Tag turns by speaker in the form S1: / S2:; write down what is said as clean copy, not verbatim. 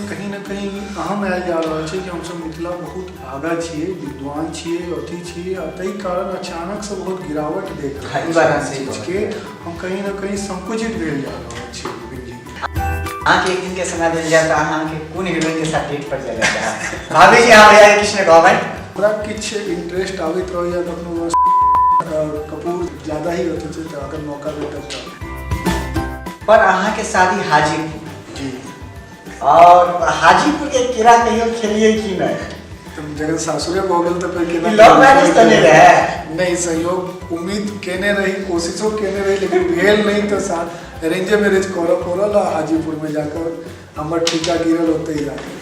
S1: कहीं ने कहीं अहम आयल जा रहल छै कि हमसब मिथिला बहुत आगाँ छियै, विद्वान छियै, अथी छियै, आ ताहि कारण अचानक से बहुत गिरावट देख रहल
S2: ई बात अहाँ सही
S1: चीजके हम कहीं ने कहीं संकुचित भेल जा रहल छियै विपिन जी।
S2: अहाँके एक दिन के समय देल जाय तऽ अहाँके कोन हीरोइन के साथ डेट पर जाय चाहब? भाभी जी, अहाँ भैया के किछु नहि कहबै।
S1: हमरा किछु इंटरेस्ट आबैत रहैया कखनो कपूर ज्यादा ही अथी छै, तऽ अगर मौका भेटत तऽ।
S2: पर अहाँके शादी हाजीपुर
S1: जी,
S2: और हाजीपुर के केरा कहियो खेलिए कि नहि?
S1: तऽ जखन सासुरे भऽ गेल तऽ फेर केना?
S2: लव मैरिज तऽ नहि रहै?
S1: नहि, सहयोग उम्मीद केने रही, कोशिशो केने रही, लेकिन भेल नहि, तऽ अरेंजे मैरिज करऽ पड़ल आ हाजीपुरमे जाकऽ हमर टीका गिरल ओतहि जाकऽ।